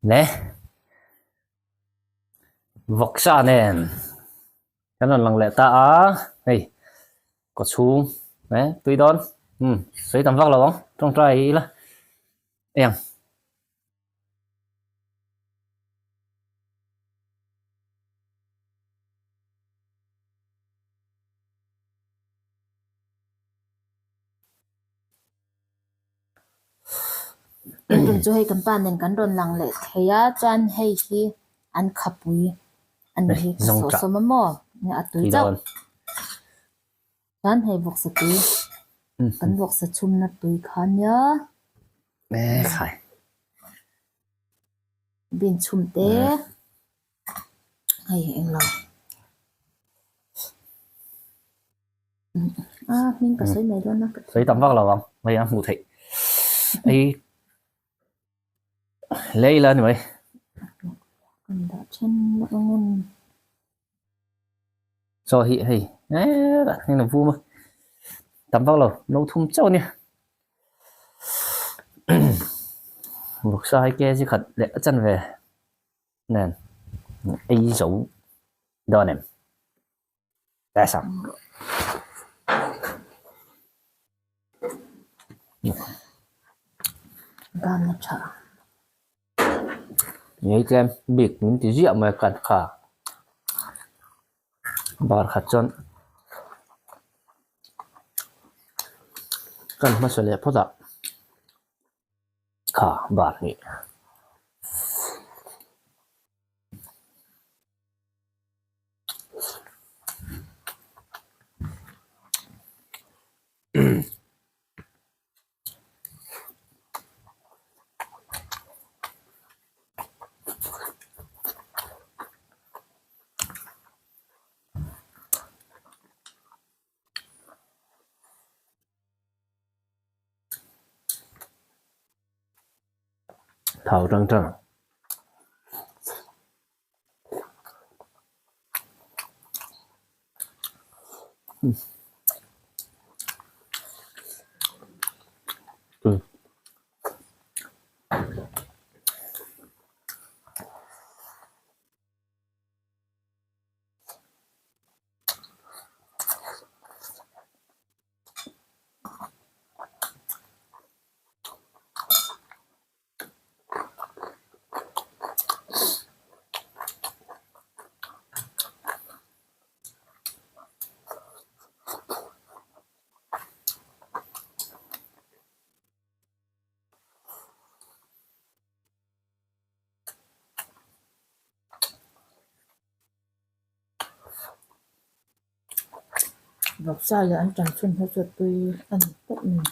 Ne vawksa nen kan rawn lang leh ta a hei kaw chhung eh tui dawn umm sawi tam vak lo ang tawngtai ila eng. Tun chu hei kan pa nen kan rawn lang leh thei a chuan hei hi an khapui a ni hi ka sawh sawm a maw a tui chauh chuan hei vawksa tui kan vawksa chhumna tui kha ania bean chhum te hei englo. A hming ka sawi mai dawn a. Sawi tam vak lo ang, hei a hmuh theih. Hei lei ila ni mai. Kan dah then lawk ang em. Chaw hi hei eh heng a vum a, tam vak lo, no thum chauh a nia. Vawksa hi kg khat leh a chanve nen ei zo dawn em. Dan a tha. Ngei tlem bik min ti ziah mai kan kha bar khat chuan kan hmasa leh phawt ah kha bar hnih. Thau tang tang. Vawksa leh an tan chhun hi chu tui a ni tawp mai.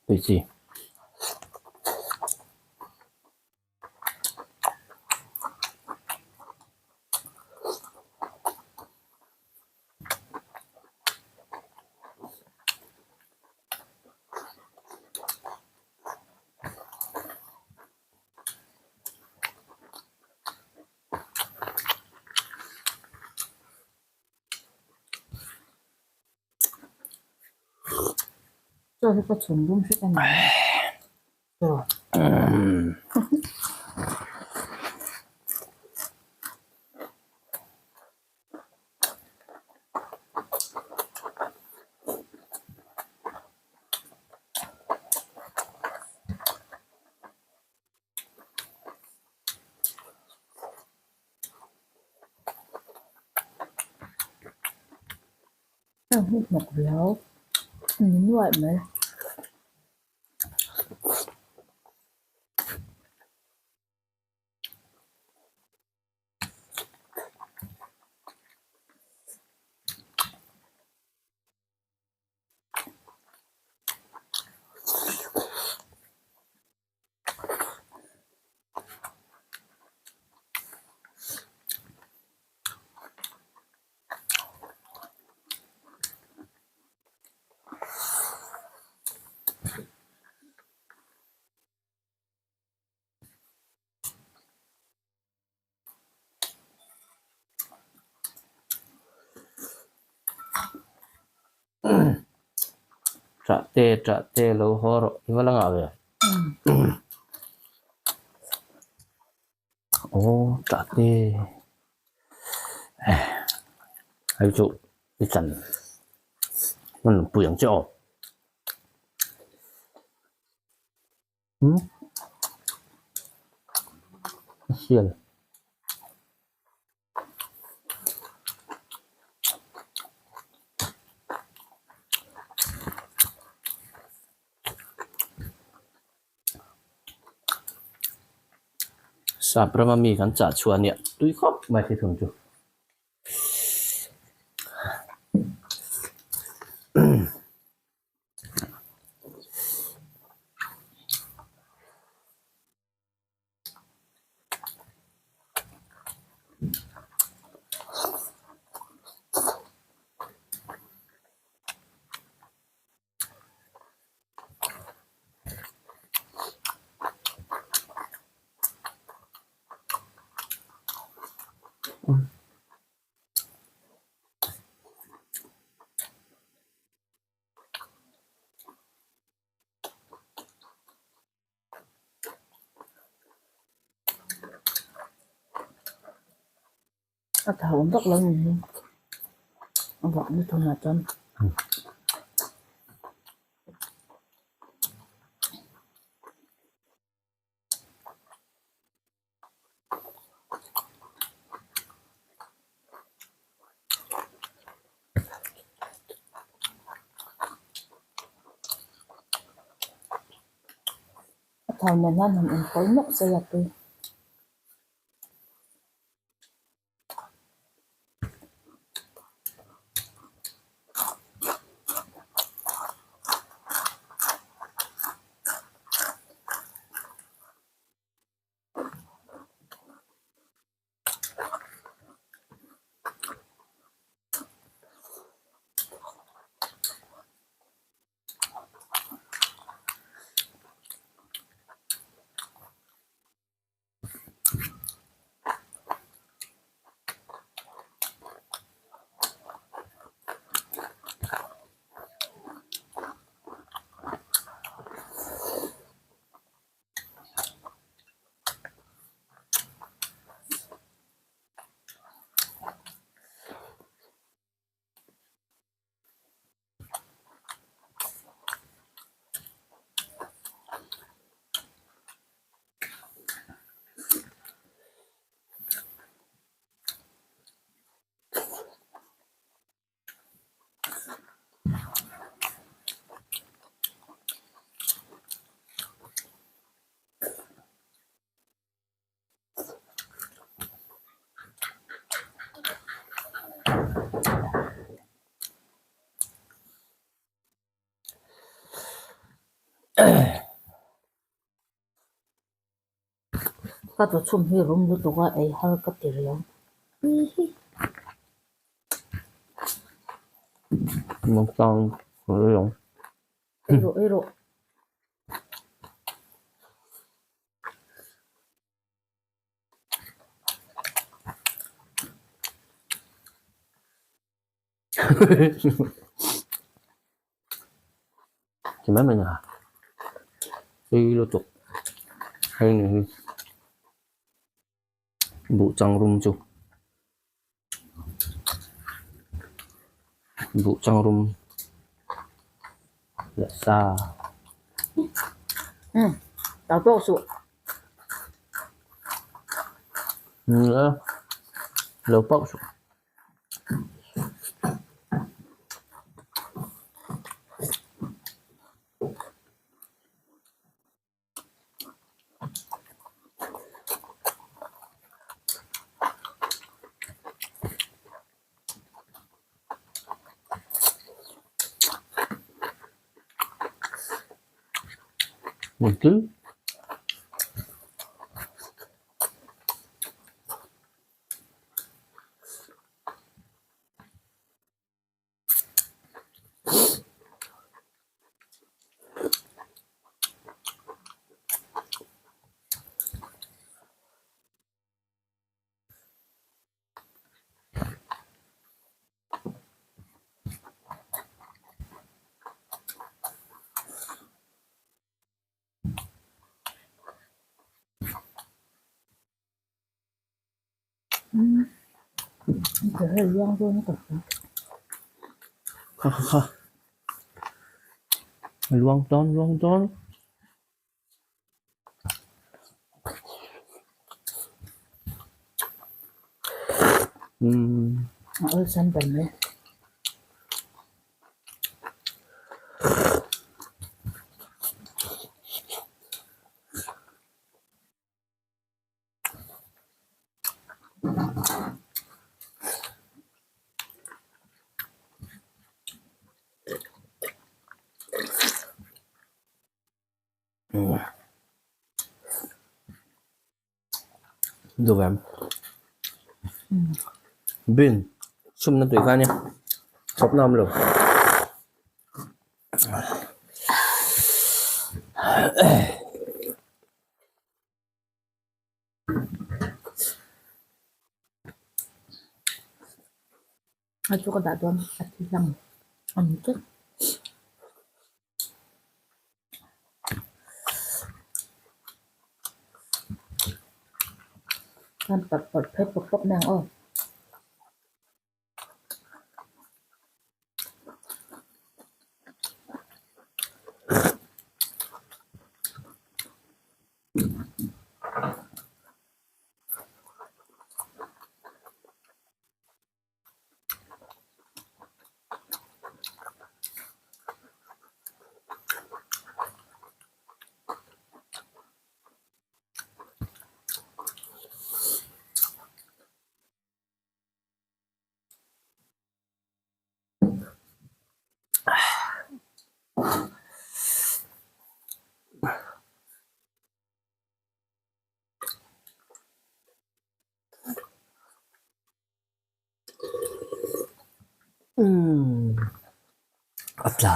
Tui chi. Chaw hi ka chhun dum hret a ni. Heng hi hnawk riau a ni nuaih mai. Ṭah te ṭah te lo haw rawh i va la ngah ve. Aw ṭah te hei chu i chan hman pui ang che aw. A sial. Sap rama mi kan chah chhuah a nia tui khawp mai thithun chu. A tha awm vak lo ni hi a vah na thunah chuan. A thau nen hian han inpawlh nawk sela tui. Ka chawchhum hi rum lutuk a ei har ka ti riau. Ei rawh ei rawh. Ti mai mai ni ha. Tui lutuk. Hei ni hi. Buh chang rum chu. Buh chang rum leh sa. Tau tawk suh. Lo pauh suh. Mungkin. Kha kha kha luang dawn luang dawn. Umm. A awlsam ber mai. Duh em? Bin chhumna tui kha ania chhawp na awm lo. A chu ka dah dawn a thi hlang a ni tlat. Chuan pawrh pawrh phei pawp pawp mai ang aw. Umm a tla.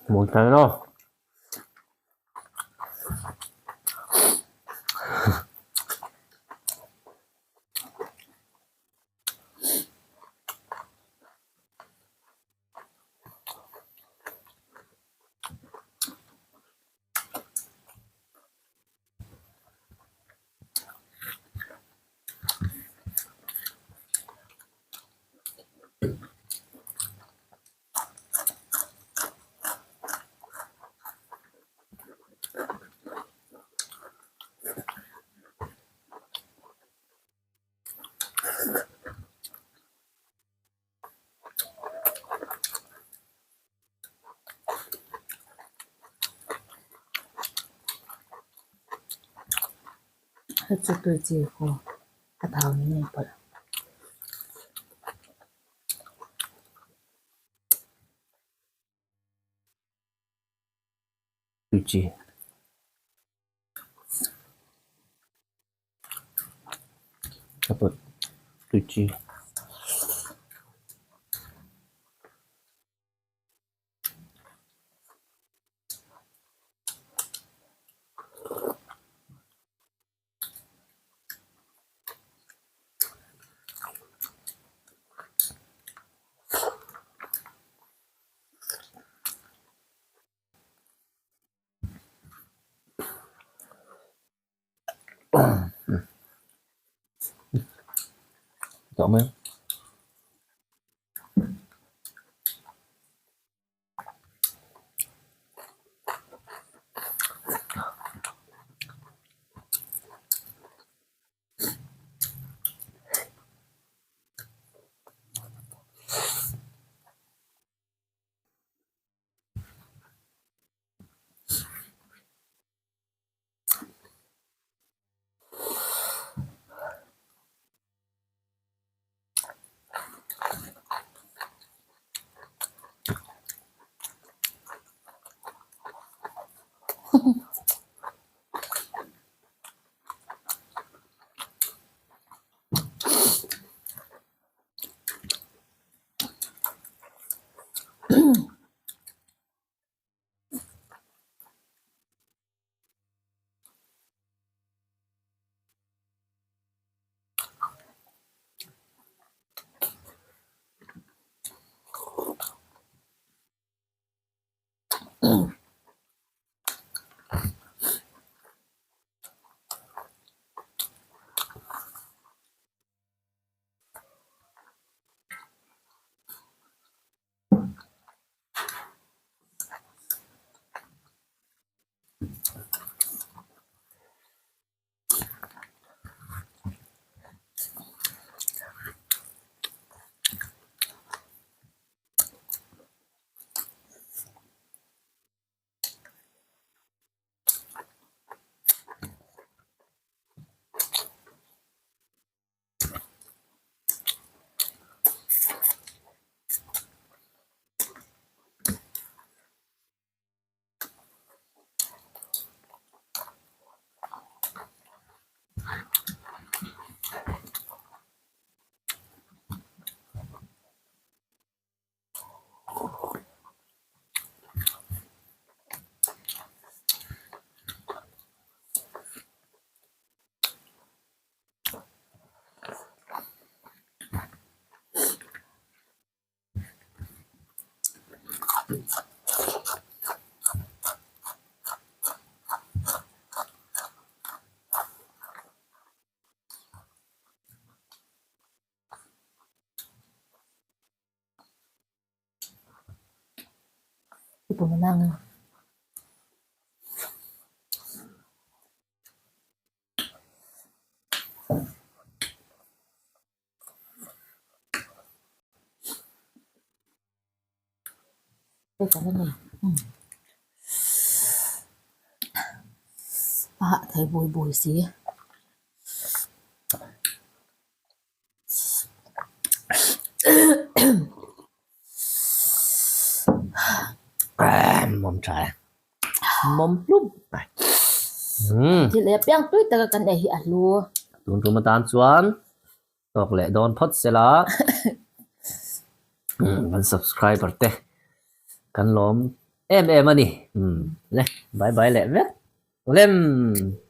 Muang tlang in aw. Hei chu tui chi haw a thau ni ngei pawlh. Tui chi. A pawt tui chi. Tawh mai. A hah thei bui bui si. Mawm tha e. Mawm hlum mai. Thil ei apiang tui taka kan ei hi a hlu. Tun tum atan chuan tawk leh dawn phawt sela kan subscriber te kan lawm em em a ni. Le bye bye leh vek. Lem.